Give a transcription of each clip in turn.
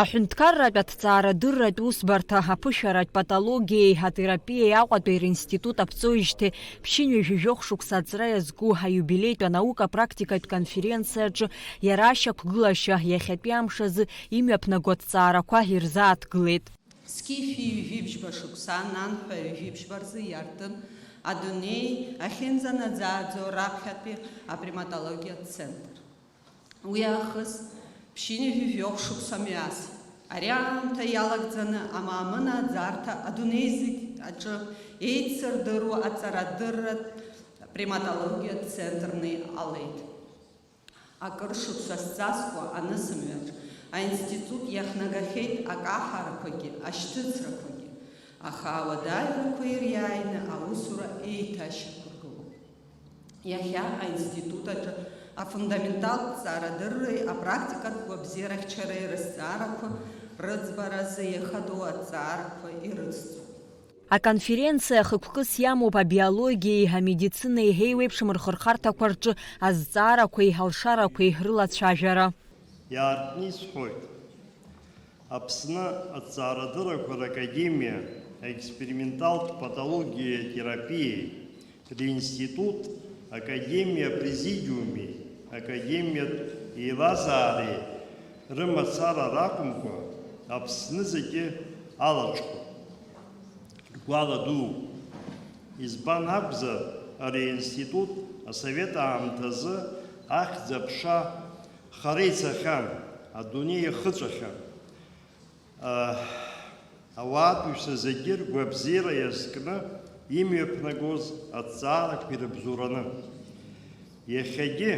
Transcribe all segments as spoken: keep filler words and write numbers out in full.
Аҳәынҭқарратә аҭҵаарадырратә усбарҭа аԥышәаратә патологиеи атерапиеи Аҟәатәи ринститут аԥҵоижьҭеи ԥшьынҩажәи жәохә шықәса аҵра иазку аиубилеитә анаука-практикатә конференциаҿы иара ашьақәгылашьа иахьатәи амш азы имҩаԥнаго аҭҵаарақәа ирзааҭгылеит. Зқьи фҩи ҩажәи бжьба шықәса, нанҳәа ҩажәи бжьба рзы иартын адунеи ахьынӡанаӡааӡо раԥхьатәи априматологиатә центр. Уи аахыс ԥшьынҩажәи жәохә шықәса мҩас. Ари аамҭа иалагӡаны амаамын аӡарҭа адунеи зегь аҿы еицырдыруа аҵарадырратә приматологиатә центрны иҟалеит. Акыр шықәса сҵазкуа анысымҩаҿ аинститут иахнагахьеит акаҳарақәагьы, ашьҭыцрақәагьы, аха ауадаҩрақәа ириааины аусура еиҭашьақәыргылоуп. Иахьа аинститут аҿы афундаменталтә ҭҵаарадырреи апрактикатә гәабзиарахьчареи рызҵаарақәа рыӡбаразы иахадоу аҭҵаарақәа ирыцҵоуп. Аконференциа хықәкыс иамоуп абиологиеи амедицинеи еиуеиԥшым рхырхарҭақәа рҿы азҵаарақәеи алшарақәеи рылацәажәара. Иаартны исҳәоит. Аԥсны аҭҵаарадыррақәа ракадемиа аексперименталтә патологиеи атерапиеи ринститут, академиа апрезидиуми академиатә еилазаареи рымацара ракәымкәа, Аԥсны зегьы алаҽхәоуп. Гәала дууп. Избан акәзар, ари аинститут асовет аамҭазы ахьӡ-аԥша хара ицахьан, адунеи иахыҵәахьан. А, ауаатәыҩса зегьы ргәабзиара иазкны имҩаԥнагоз аҭҵаарақәа ирыбзоураны. Иахьагьы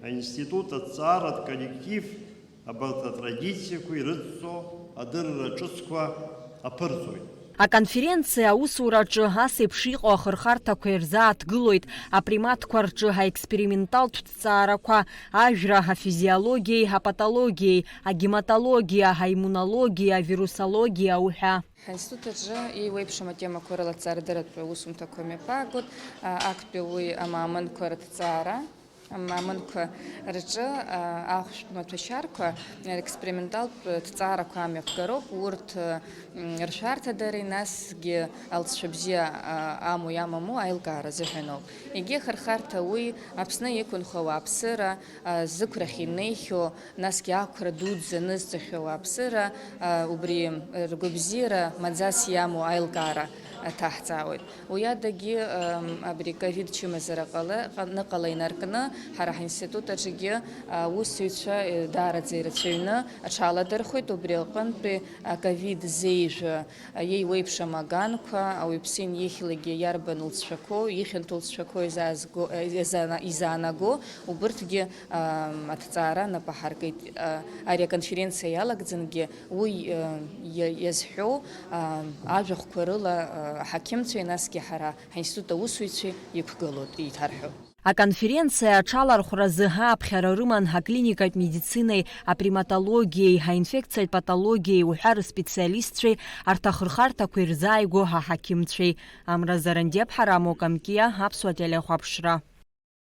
аинститут аҭҵааратә коллектив абарҭ атрадициақәа ирыдҵо адырра ҿыцқәа аԥырҵоит. Аконференциа аусураҿы ас еиԥш иҟоу ахырхарҭақәа ирзааҭгылоит априматқәа рҿы аексперименталтә ҭҵаарақәа, ажәра, афизиологиеи, апатологиеи, агематологиа, аиммунологиа, авирусологиа уҳәа. Ҳаинститут аҿы еиуеиԥшым атемақәа рыла ҭҵаарадырратә усумҭақәа мҩаԥаагоит, а, актәи уи амаамынқәа рыҭҵаара. Амаамынқәа рҿы, а, ахәшәтә маҭәашьарқәа, а, експерименталтә ҭҵаарақәа амҩаԥгароуп, урҭ, м, ршәарҭадареи насгьы алҵшәа бзиа, а, амоу иамаму аилкаара азыҳәаноуп. Егьи ахырхарҭа уи Аԥсны иқәынхо ауааԥсыра, а, зықәрахь инеихьоу, насгьы ақәра дуӡӡа нызҵахьоу ауааԥсыра, а, убри ргәабзиара маӡас иамоу аилкаара аҭаҳҵаауеит. Уи адагьы, ам, абри ковид чымазара ҟала-, ҟа-, ныҟала инаркны, ҳара ҳинститут аҿгьы аусзуҩцәа, э, даараӡа ирацәаҩны аҽаладырхәеит, убри аҟынтәи аковид зеижә, а, иеиуеиԥшым аганқәа, ауаҩԥсы инихьлагьы иарбан лҵшәақәоу, ихьанҭоу лҵшәақәоу изаазго, э, изаана-, изаанаго, убырҭгьы, ам, аҭҵаара нап аҳаркит. А, ари аконференциа иалагӡангьы уи, э, иа-, иазҳәоу, а, ажәахәқәа рыла, а, аҳақьымцәеи насгьы ҳара ҳаинститут аусзуҩцәеи иқәгылоуп, еиҭарҳәо. Аконференциа аҽалархәразы ааԥхьара рыман аклиникатә медицинеи, априматологиеи, аинфекциатә патологиеи уҳәа рспециалистцәеи, арҭ ахырхарҭақәа ирзааигәоу аҳақьымцәеи. Амра Зарандиаԥҳа, Рамо Камкиа, Аԥсуа телехәаԥшра.